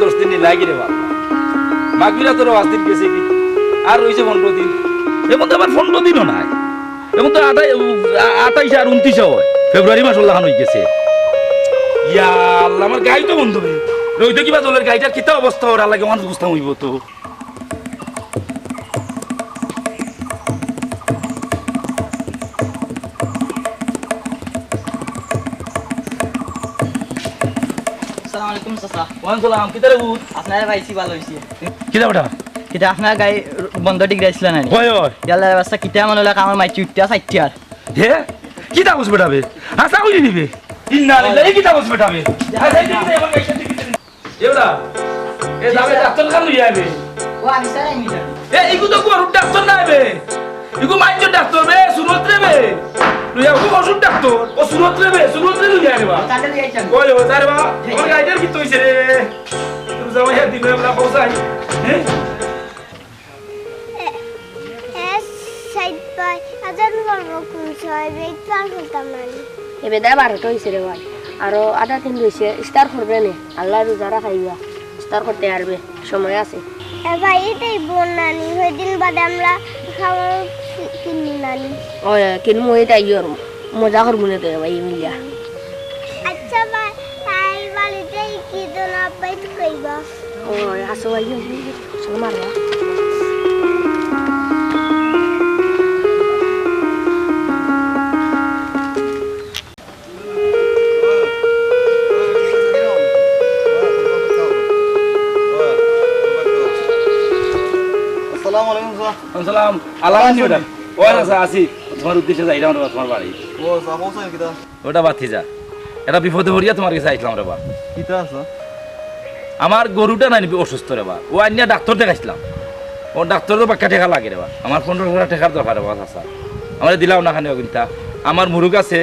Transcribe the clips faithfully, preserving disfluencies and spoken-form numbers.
দশ দিন নি লাগি রে বাবা। মাগফিরাতর পাঁচ দিন গেছে কি? আর রইছে পনরো দিন। এখন তো আবার পনরো দিনও নাই। এখন তো আঠাই-, আ-, আঠাইশ আর ঊনত্রিশ অয়। ফেব্রুয়ারি মাস অলাখান অইগেছে। ইয়া আল্লাহ, আমার গাড়ি তো বন্ধ রে। রইদো কিবা জলের গাড়িটার কিতা অবস্থা অর, আল্লাহ, কেমন বুঝতাম অইবো তো। আসসালামু আলাইকুম চাচা। ওয়ালাইকুম সালাম। কিতা রে পুত? আপনারে পাইছি, ভালা অইছে। কিতা বেটা? কিতা আপনার গাড়ি বন্ধ ঠিক রাখছিল না নি? ওই, ওই। ইয়াল্লা রে বাচ্চা, কিতা মনে অইলো আমার মাইচি উঠতে চাইতে আর। হে? কিতা কস বেটা বে? হাছা কইলি নি বে? ইন্না লিল্লাহি, কিতা কস বেটা বে? হাছা কইলি নি বে? এবার গাড়ি ঠিক এ বেটা, এ যাবে ডাক্তার খান লইয়া আইবে। ও আমি স্যার আইনি স্যার। এ, ইগু তো গরুর ডাক্তার নায় বে। ইগু মাইনষর ডাক্তার বে, সুরত রে বে। লইয়া ও অসুর ডাক্তার, ও সুরত রে বে, সুরত রে লইয়া আইবা। তাহলে লইয়া আইতাম। ওই, ওই, যা রে বাবা। ঠিক আমার আছে। গাড়িটার কিতা অইছে রে? তোর জামাই আর দিন আমরা পৌঁছাই। হ্যাঁ? এ, এ, সাইদ ভাই, আজান করবো কোন সময়? বেদ পার হইতাম না নি। এ বেদায় বারোটা অইছে রে ভাই, আরো আধা দিন রইছে, ইফতার করবে নে, আল্লাহ রোজা রাখাইবা, ইফতার করতে পারবে, সময় আছে। এ ভাই, এটাই বোন নানি, কয়দিন বাদে আমরা খাবার কি-, কিনবো নানি। ও, কিনবো, এটা ইয়র, মজা করবো না তো ভাই, মিলিয়া। আচ্ছা ভাই, তাই বাড়িতে কি জন আব্বাই তো কইবা? ও, আসো ভাই, চলো মারবা। আসসালামু আলাইকুম, স্যার। ওয়ালাইকুম সালাম। আলামিন বেটা। ওই না, স্যার, আছি। তোমার উদ্দেশ্যে যাইরাম রে বা, তোমার বাড়ি। ও, স্যার, বলছেন কিতা? ওটা বাদ দি যা। এটা বিপদে পড়িয়া তোমার গেছে আইছলাম রে বা। কিতা আছে? আমার গরুটা নানি অসুস্থ রে বা। ও আনিয়া ডাক্তার দেখাইছলাম। ও ডাক্তারও বাক্কা টেকা লাগে রে বা। আমার পনরো হাজার টেকার দরকার রে বা, চাচা। আমারে দিলাও না খানি অগুইনতা। আমার মুরুগ আছে,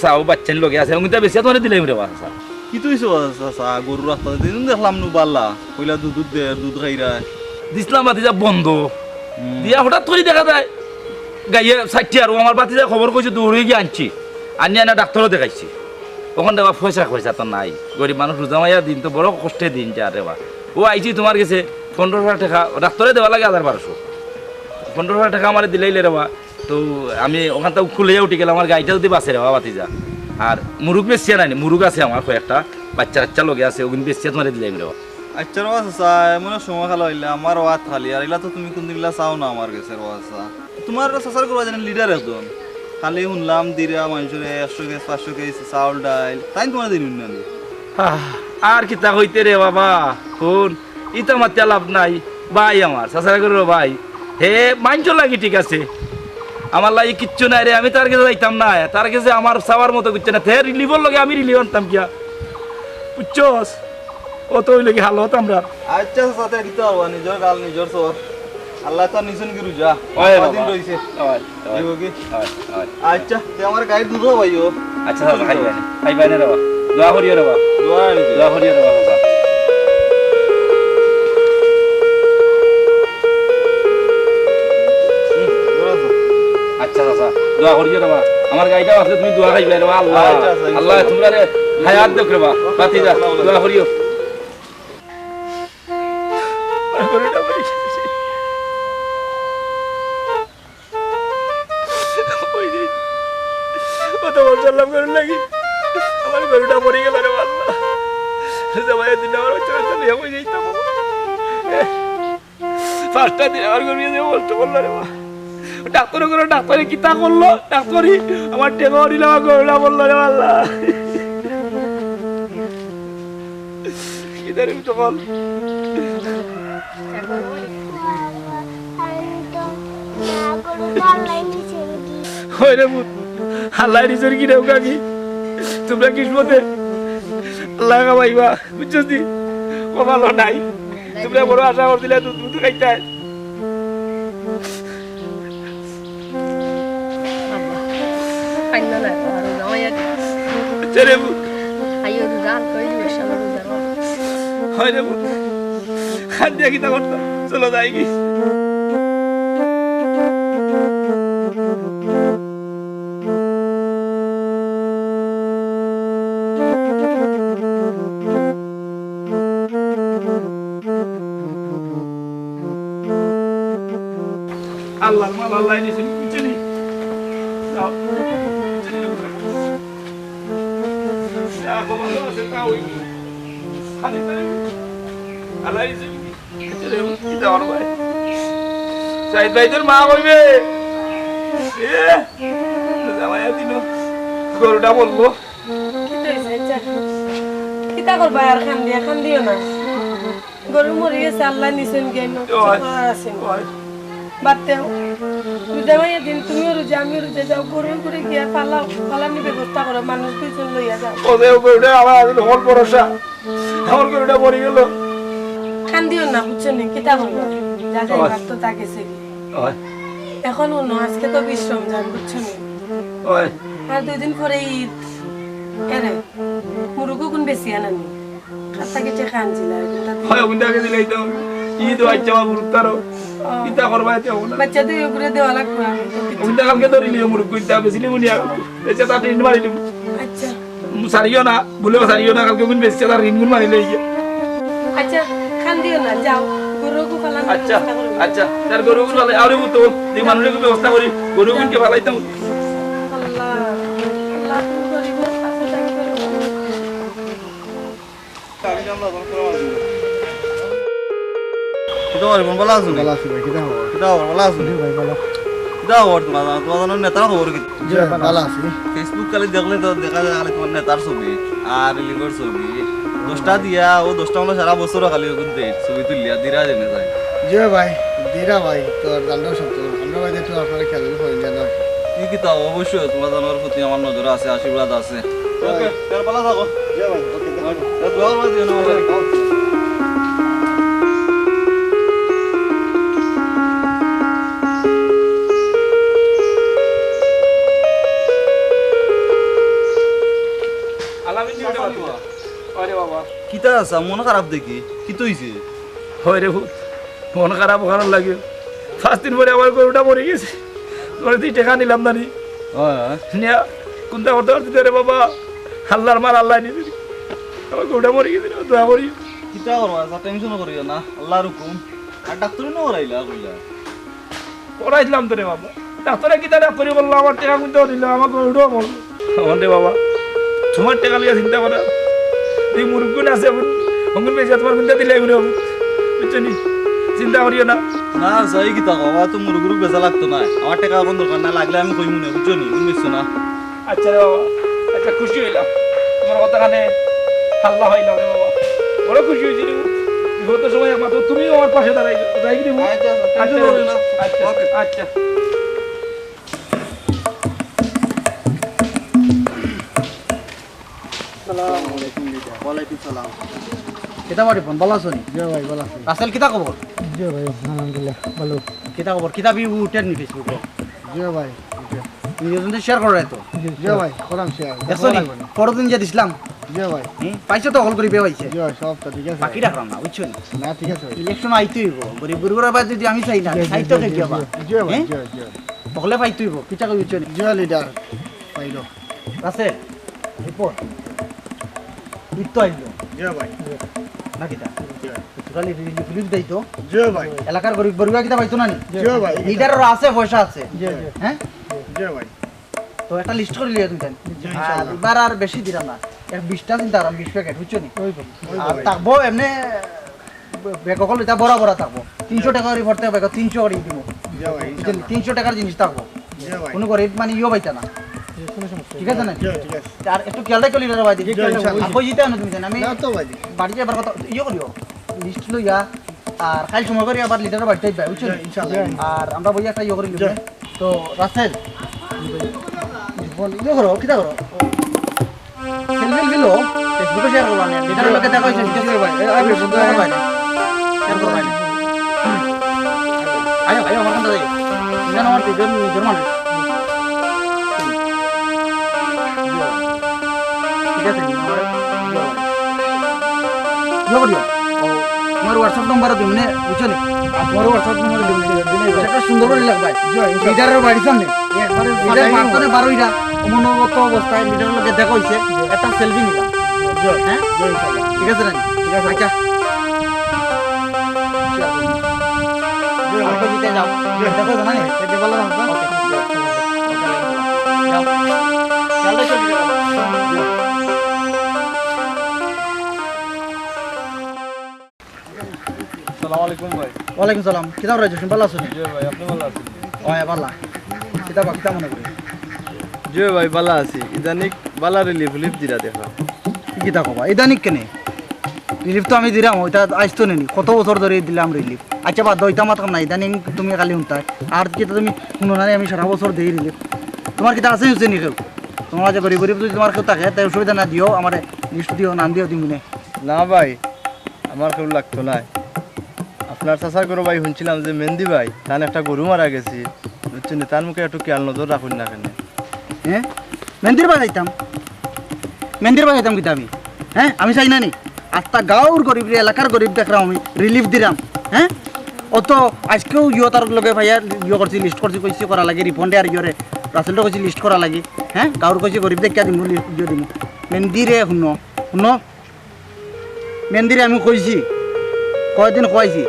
চাও বাচ্চাইন লগে আছে। অগুইনতা বেচিয়া তোমারে দিলাইমু রে বা, চাচা। কিতা অইছে বা, চাচা? গরু রাস্তাত দিন দেখলাম নু বালা। কইলা দুধ, দুধ দের, দুধ খাইরায়। দিছলাম বাদ দি যা বন্ধ। হুম। দিয়া হঠাৎ করি দেখা যায়, গাইয়ে চাইট্টি আর ও আমার বাদ দি যা খবর কইছে, দৌড়ি গিয়া আনছি। আনিয়া না ডাক্তারও দেখাইছি। অখন রে বা পয়সা, পয়সা তো নাই। গরিব মানুষ রোজা মাইয়া দিন তো বড় কষ্টে দিন যার রে বা। ও আইছি তোমার গেছে পনরো হাজার টেকা, ডাক্তারে দেওয়া লাগে হাজার বারোশো। পনরো হাজার টেকা আমারে দিলাইলে রে বা। তো আমি অখানতা খুলিয়া উঠি গেলাম, আমার গাড়িটা যদি বাঁচে রে বা, বাদ দি যা। আর মুরুগ বেচিয়া নানি, মুরুগ আছে আমার কয়েকটা, বাচ্চা কাচ্চা লগে আছে, অগুইন বেচিয়া তোমারে দিলাইমু রে বা। আচ্ছা রে বা চাচা, এমন সময় খালা অইলে আমার ওয়াত খালি, আর ইলা তো তুমি কুনদিন ইলা চাও না আমার গেছে রে বা চাচা। তোমার চাচার ঘরো যেন লিডার একজন। খালি হুনলাম দিরা মানষরে একশো কেজি, পাঁচশো কেজি চাউল ডাইল, তাইন তোমারে দিন না নি? আহ, আর কিতা কইতে রে বাবা, হুন, ইতা মাতিয়া লাভ নাই। ভাই আমার, চাচার ঘরর ভাই, হে মানষর লাগি ঠিক আছে, আমার লাগি কিচ্ছু নাই রে। আমি তার গেছে যাইতাম না, তার গেছে আমার চাওয়ার মতো কিচ্ছু না। তে রিলিফর লগে আমি রিলিফ আনতাম কিয়া, বুঝছস? অত অইলে কি হালত আমরার? আচ্ছা, চাচা, তে কিতা করবা? নিজর গাল নিজর চোর। আল্লায় তো নিছইন কি রোজা। ওই রে কদিন বাবা। রইছে। ওই, ওই, দিব কি? ওই, ওই। আচ্ছা, তে আমার গাড়ি দুধ পাইও। আচ্ছা, চাচা, খাইবায় নে। খাইবায় নে রে বাবা। দোয়া করিও রে বাবা। দোয়া করিও। দোয়া করিও রে বাবা, বাবা। হুম, দোয়া করো। আচ্ছা, চাচা, দোয়া করিও রে বাবা। আমার গাড়িটা আছে, তুমি দোয়া খাইবায় রে বাবা। আল্লাহ, আচ্ছা, আচ্ছা, আল্লাহ, ইনশাআল্লাহ। তোমরা রে হায়াত দেখ রে বাবা। বাতি যা, দোয়া করিও। ওই যে, অত বড় সালাম করার লাগি আমার গরুটা মরি গেল রে আল্লাহ। জামাইয়ে দিন আমার বাচ্চা কাচ্চা লইয়া কই যাইতাম। পাঁচটা দিন আমার গরু যে নষ্ট করলো রে বা। ডাক্তারে করে ডাক্তারে কিতা করলো? ডাক্তারি আমার টেকা উঠিল, আমার গরুটা মরলো রে আল্লাহ। কিতা রে তখন? হয় রে পুত, আল্লাহ নিজের কি রেউকা কি? তোমরা কিসমতে আল্লাহ খাওয়াইবা, বুঝছো নি? কপালও নাই। তোমরা বড় আশা করছিলে দুধ দুধ খাইতায়। আব্বা, কান্না না, তো আরো জামাই আছে। আচ্ছা রে পুত। আইও রোজা, কই দিবস আমার রোজা। হয় রে পুত। খান দিয়া কিতা করতাম? চলো যাই কি? আল্লাহর মাল আল্লায় নিছইন, বুঝছনি? যাও। যা কপালো আছে, তা অইবো। খালি তাই। আল্লায় নিছইন। কিতা করবায়? সাইদ ভাই, তোর মা কইবে। এ, জামাইয়া দিল। গরুটা বলবো। কিতা অইছে, আচ্ছা? কিতা করবায় আর কান্দিয়া, কান্দিও না। গরু মরি গেছে, আল্লায় নিছইন গিয়া, কিচ্ছু করার আছে না। বাদ দেও। রোজা মাইয়া দিন, তুমিও রোজা, আমিও রোজা, যাও, গরু গরু গিয়া পালাও, পালানির ব্যবস্থা করো, মানুষ দুইজন লইয়া যাও। ও যে গরুটা আমার আজ হল ভরসা, আমার গরুটা মরি গেল। কান্দিও না, বুঝছো নি? কিতা করবো? যা যাইবার তো তা গেছে গি। অয়। এখন হুনো, আজকে তো বিশ রমজান, বুঝছো নি? অয়। আর দুই দিন পরে ঈদ। এরে, মুরুগু কোন বেশি আনানি? আর তাকে টেকা আনছি না, এখন তাতে অয়, ওখান থেকে দিলেই তো। ঈদ ও আইছে আমার মুরুগ তারও। ও। কিতা করবায় এতে অখন? বাচ্চাদের উপরে দেওয়া লাগবে, আমি তো কিছু ওখান থেকে কালকে ধরি লিও মুরুগ কইতে হবে, সিলি মুনিয়া। এসে তার ঋণ মারি দিব। আচ্ছা। উম, সারিও না, বলেও সারিও না, কালকে কোন বেশি তার ঋণ গুণ মারি লই গিয়া। আচ্ছা, কান্দিও না, যাও। গরু গু পালান আচ্ছা, ব্যবস্থা করো। আচ্ছা, তার গরু গুণ পালাই, আরে তো, এই মানুষের ব্যবস্থা করি, গরু গুণকে পালাইতাম। আল্লাহ, আল্লাহ, তুমি গরিবের পাশে থাকবে। কিতা খবর, বোন, ভালা আছো নি? ভালা আছি ভাই, কিতা খবর? কিতা খবর, ভালা আছো নি? জি ভাই, ভালা। কিতা খবর তুমার? তুমার জানো নেতার খবর কিতা? জি ভাই, ভালা আছি। Facebook খালি দেখলে তো দেখা যায় খালি তুমার নেতার ছবি আর রিলিফর ছবি। দশটা দিয়া, ও দশটা মানে সারা বছর খালি ওগুন দেয়, ছবি তুলিয়া দিরা যেনে যায়। জি ভাই, দিরা ভাই, তো জানলেও সব তো, আমরা ভাই তো আপনারা খেয়াল করি না। এই কিতা, অবশ্যই তুমার জানোর প্রতি আমার নজর আছে, আশীর্বাদ আছে। ওকে, তার পালা থাকো। জি ভাই, ওকে, দেখো। এ, দোয়া করে দিও না, আমার লাগি। আলামিন জি, ওটা বাদ দিবা। আরে বাবা। কিতা আছে? মন খারাপ দেখি। কিতা অইছে? হয় রে পুত, মন খারাপ অখানর লাগি। পাঁচ দিন পরে আমার গরুটা মরি গেছে। তোর তুই টেকা নিলাম না নি? হয়, হয়। নিয়া কুন্তা করতে পারতি না রে বাবা। আল্লাহর মাল আল্লায় নিছে। আমার গরুটা মরি গেছে রে, দোয়া করি। কিতা করবা? টেনশন করিও না, আল্লাহর হুকুম। আর ডাক্তারি না করাইলা, কইলা? করাইলাম তো রে বাবা। ডাক্তারে কিতা ডাক্তারি বললো, আমার টেকা কুন্তা দিল, আমার গরুটাও মরলো। আমার রে বাবা, তুমার টেকা লইয়া চিন্তা করা। এই মুরুগ গুণ আছে, এখন হঙ্গুন বেশি তুমার কুন্তা দিলে এগুলো, বুঝছো নি? চিন্তা করিও না। না, যাই কিতা বাবা, তো মুরুগ গুরু বেচা লাগতো না। আমার টেকা এখন দরকার না, লাগলে আমি কইমু না, বুঝছো নি? বুঝছো না? আচ্ছা রে বাবা, আচ্ছা, খুশি অইলাম। তুমার কথা কানে আল্লাহ অইলাম রে বাবা। বড় খুশি অইছি রে। বিপদর সময় একমাত্র তুমি আমার পাশে দাঁড়াইছো। যাই কি রে? আচ্ছা, আচ্ছা, আচ্ছা, টেনশন করিও না। আচ্ছা, ওকে। আচ্ছা। আসসালামু আলাইকুম, লিডার। ওয়ালাইকুম সালাম। কিতা বাড়ি ফোন, ভালা আছো নি? জি ভাই, ভালা আছি। রাসেল, কিতা খবর? জি ভাই, আলহামদুলিল্লাহ, ভালা। কিতা খবর? কিতা ভিউ উঠের নি Facebook-ও? জি ভাই, উঠের। তুমি দুইজন তো share করো তো? জি ভাই, করাম share। দেখছো নি? পরদিন যে দিছলাম। জি ভাই। হুম, পাইছো তো, হকল করি পাইছে। জি ভাই, সব তো ঠিক আছে। বাকি রাখলাম না, বুঝছো নি? না, ঠিক আছে ভাই। Election আইতে অইবো। গরিব গরিবর আবার যদি আমি চাই না, জি, জি, চাই তো জি, কে জি, কি আবার? জি ভাই, হ্যাঁ? জি, জি। হকলে পাইতে অইবো, কিতা কই বুঝছো নি? জি লিডার, পাইলো। আছে? রিপোর্ট। ঈদ তো আইলো। জি ভাই। না কিতা? জি। Totally রি-, relief দেই তো। জি ভাই। এলাকার গরিব গরিবা কিতা পাইতো না নি? জি ভাই। লিডারর আছে, পয়সা আছে। জি, জি। হ্যাঁ? জি ভাই। তো একটা list করি লিও তুমি তাইন। জি, আর ইনশাআল্লাহ। এবার আর বেশি দিলাম না। এক বিশটা চিন্তা করাম, বিশ প্যাকেট, বুঝছো নি? ওই তো, ওই তো আর ভাই। থাকবো এমনে ব্যাগ হকল ইটা বড় বড় থাকবো। তিনশো টেকা করি ভরতে হবে, তিনশো করি দিব। জি ভাই, বুঝলি? ইনশাআল্লাহ। তিনশো টেকার জিনিস থাকবো। জি ভাই। কোনো গরিব মানে ইয়েও পাইতা না। জি, কোনো সমস্যা নেই। ঠিক আছে না? জি, ঠিক আছে। আর একটু খেয়াল রাখো লিডার ভাই। জি, ইনশাআল্লাহ। আর কই জিতে আনো তুমি জানো? আমি না তো ভাই। বাড়িতে এবার কথা ইয়ে করিও। List লইয়া আর কাল সময় করি আবার লিডারর বাড়িত আইবা, বুঝছো? জি, ইনশাআল্লাহ। আর আমরা বইয়া একটা ইয়ে করি লিব। জি। তো রাসেল, বল, ইয়ে করো, কিতা করো? Selfie দিলো, Facebook-এ share করবা না। লিডারর লগে দেখা অইছে, ঠিক আছে? ভাই, এ, আগে বন্ধু। Share করবা না। Share করবা না। আয়ো, আয়ো, আমার কাছে আয়ো। ইখান আমার দুইজন নিজর মানুষ। ঠিক আছে, ইয়ে করিও। ও, তোমার WhatsApp number দিমু নে, বুঝছো নি? আর তোমার WhatsApp number দিমু নে, দিলে অইবো। একটা সুন্দর করি লেখবায়। জি, ইনশাআল্লাহ। লিডারর বাড়ির সামনে। একবারে লিডার ফাটাই মারতো দিব। না, বারো ইরা। মনোগত অবস্থায় লিডারর লগে দেখা অইছে, জি। একটা selfie নিলাম। জি। হ্যাঁ? জি, ইনশাআল্লাহ। ঠিক আছে না? ঠিক আছে। আচ্ছা। অটো দিতে যাও। দেখো না, এই যে বললাম না? ওকে, ওকে, ওকে, যাও। সালাম আলাইকুম ভাই। ওয়ালাইকুম সালাম। কিতা করি আছো? ভালা আছো নি? জি ভাই, আপনি ভালা আছেন? অয়, ভালা। কিতা বা, কিতা মনে করি? জি ভাই, ভালা আছি। ইদানিং ভালা রিলিফ উলিফ দিরা দেখা। কিতা কবা? ইদানিং কেনে? রিলিফ তো আমি দিরাম, ওইটা আইজ তো নেনি। কত বছর ধরি দিরাম রিলিফ। আচ্ছা, বাদ দেও, ইতা মাতরাম না, ইদানিং তুমি খালি হুনতায়। আর কিতা তুমি হুনো না নি, আমি সারা বছর দেই রিলিফ। তুমার কিতা আছে, হুনছে নি কেউ? তুমার মাঝে গরিব গরিব যদি তুমার কেউ থাকে, তে অসুবিধা না, দিও, আমারে লিস্ট দিও, নাম দিও, দিমুনে। না ভাই, আমার কেউ লাগতো নায়। আপনার চাচার ঘরর ভাই হুনছিলাম যে মেন্দি ভাই, তান একটা গরু মারা গেছিল, বুঝছইন নি? তান মুখে একটু খেয়াল নজর রাখইন না কেনে। হে? মেন্দির বায় যাইতাম? মেন্দির বায় যাইতাম কিতা আমি? হে? আমি চাই না নি? আস্তা গাঁওর গরিবরে, এলাকার গরিব দেখরাম আমি, রিলিফ দিরাম। হে? অউ তো আইজকেউ ইয়ো তার লগে ভাইয়া ইয়ো করছি, লিস্ট করছি, কইছি করা লাগি, রিপনরে আর ইয়োরে, রাসেলরে কইছি লিস্ট করা লাগি। হে? গাঁওর কইছি গরিব দেখিয়া দিমু, লিস্ট দিও দিমু। মেন্দিরে হুনো, হুনো। মেন্দিরে আমি কইছি, কয়দিন কইছি,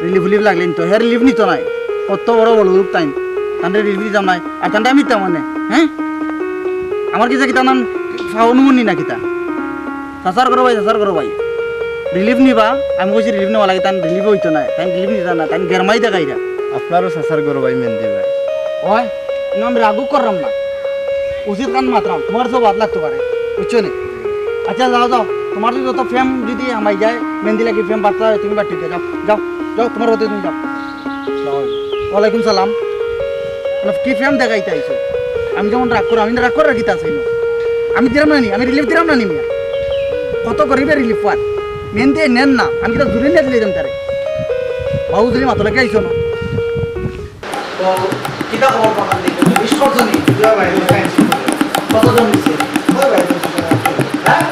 রিলিফ উলিফ লাগলে নিতো, হে রিলিফ নিতো নায়। কত বড় বড় লোক তাইন, তানরে রিলিফ দিতাম নায়, আর তানরে আমি দিতাম মানে, হে? আমার কিতা কিতা নাম ফাউন মুন্নি না কিতা? চাচার ঘরর ভাই, চাচার ঘরর ভাই। রিলিফ নিবা, আমি কইছি রিলিফ নেওয়া লাগি, তান রিলিফ অইতো নায়, তান রিলিফ নিতা না, তান গেরমাই দেখাইরা। আপনারও চাচার ঘরর ভাই মেন্দি ভাই। অয়, ইনো আমি রাগও কররাম না। উচিত কান মাতরাম, তুমার তো বাদ লাগতো পারে, বুঝছো নি? আচ্ছা, যাও, যাও, তুমার যদি অত প্রেম যদি হামাই যায়, মেন্দি লাগি প্রেম বার্তা হয়, তুমি বাট্টি যাও, যাও, যাও, তুমার হতে তুমি যাও। ওয়ালাইকুম সালাম। মানে, কি প্রেম দেখাইতে আইছো? আমি যেমন রাগ করো, আমি রাগ করার কিতা আছে নি? আমি দিরাম না নি, আমি রিলিফ দিরাম না নি মিয়া? কত গরিবে রিলিফ পার, মেন্দি নেন না, আমি কিতা জুরে নিয়ে দিলে দিতাম তারে। বাবু যদি মাতলে কি আইছো না? তো কিতা খবর পাখান দেখে? লিস্ট করছো নি? জি ভাই, লিস্ট আনছি। কতজন দিছে? ওই ভাই, দশ হাজার। হ্যাঁ?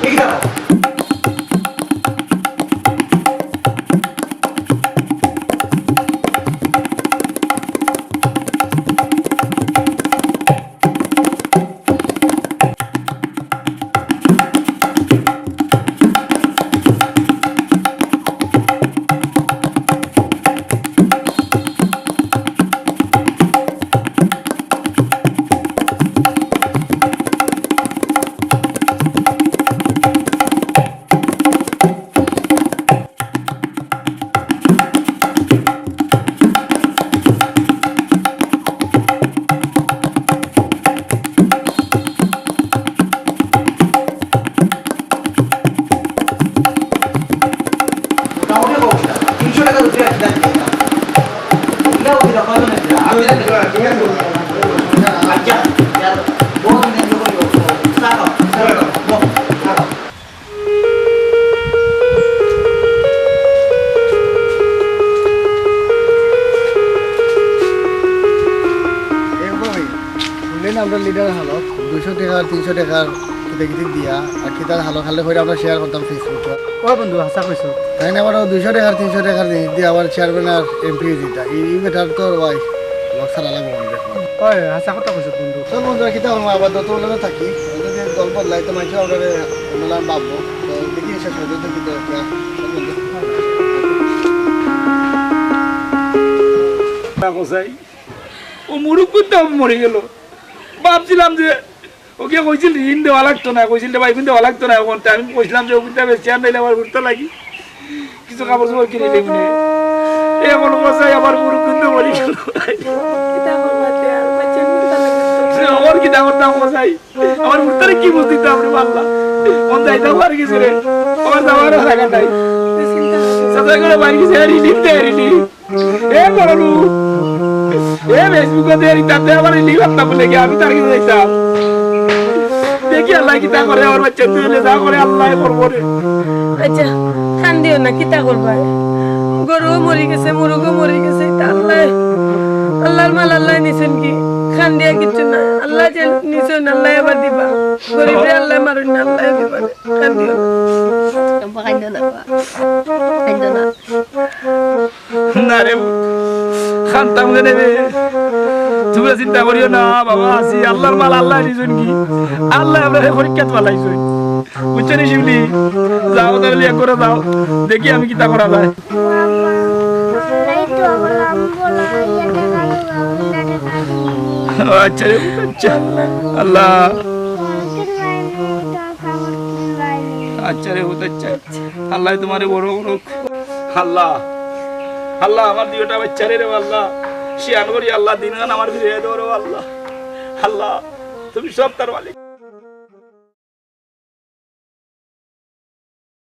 এই কিতা খবর? মোটামুটি হোক না, তিনশো টাকা রুপি রাখি দেন। এটা ওই রকম না, আমি জানি। আচ্ছা, ইয়ার, বহুত দিন ধরে বলবো। চা খাও, চা খাও, বস, চা খাও। এ ভাই, শুনলেন আমরা লিডার হালত দুইশো টাকা, তিনশো টাকা কিতা কিতা দিয়া, আর কিতা হালত হালে করে আমরা শেয়ার করতাম Facebook-ও। ও বন্ধু, হাছা কইছো। তাই না, আবার দুইশো টাকা, তিনশো টাকা জিনিস দিয়া আবার চেয়ারম্যান আর এমপি জিতা। এই, এই বেটার তো ভাই, লোক সারা লাগবো মনে দেখো। ওই, হাছা কথা কইছো বন্ধু। চল বন্ধু, আর কিতা করবো, আবার তো তোর লগে থাকি। যদি দল বদলাই তো মাইকে আমরা মেলা ভাববো। তো দেখি শেষ পর্যন্ত কিতা একটা। চল বন্ধু। না, কসাই, ও মুরুখ করতে মরি গেল। ভাবছিলাম যে ওকে কইছিল ঋণ দেওয়া লাগতো না, কইছিল রে ভাই, ঋণ দেওয়া লাগতো না। এখন তো আমি কইছিলাম যে ওগুনটা বেশি আর নাইলে আমার ঘুরতে লাগি কিছু কাপড় চোপড় কিনে দেবো নে। এখন কসাই আমার মুরুখ করতে মরি গেল। কিতা করবা তে আর, বাচ্চা নিয়ে তাহলে? সে আমার কিতা করতাম কসাই? আমার মুখটারে কি বুঝ দিতাম রে আল্লাহ? মন যাইতাম পারি গেছে রে, আমার যাওয়ার জায়গা নাই। সাথে করে বাড়ি গেছে, রিলিফ দে, রিলিফ। এ বড় রু, এ Facebook-ও দে, রিলিফ দে, আমার রিলিফ আনতাম বলে কি আমি তার কাছে যাইতাম? দেখি আল্লাহ কিতা করে, আমার বাচ্চা তুই যা করে আল্লাহ করবো রে। আচ্ছা, কান্দিও না, কিতা করবা? গরু মরি গেছে, মুরগও মরি গেছে, তা আল্লাহ, আল্লাহর মাল আল্লাহ নিছেন কি? কান্দিয়া কিচ্ছু না, আল্লাহ যে নিছেন, আল্লাহ আবার দিবা। গরিবরে আল্লাহ মারুন না, আল্লাহ দিবা। কান্দিও না। কান্দিও না। না রে, কান্তাম কেনে রে? তুমরা চিন্তা করিও না, বাবা, আছি। আল্লাহর মাল আল্লাহ নিছেন কি? আল্লাহ আমরারে পরীক্ষাত ফালাইছইন। বুঝছো নি শিবলি? যাও তাহলে এক করে যাও, দেখি আমি কিতা করা যায়। তাই তো বললাম, বলো, ইয়া টাকা দিবা, অন্য টাকা দিবা। ও আচ্ছা রে, আচ্ছা। আল্লাহ। অনেকের লাইনে তো কাপড় লাইনে। আচ্ছা রে, আচ্ছা। আল্লাহ তোমারে বড় করুক। আল্লাহ, আল্লাহ, আমার দুইটা বাচ্চারে রে আল্লাহ, শিয়ান করি আল্লাহ, দিন খান আমার ফিরে দেও রে আল্লাহ। আল্লাহ, তুমি সব তার মালিক।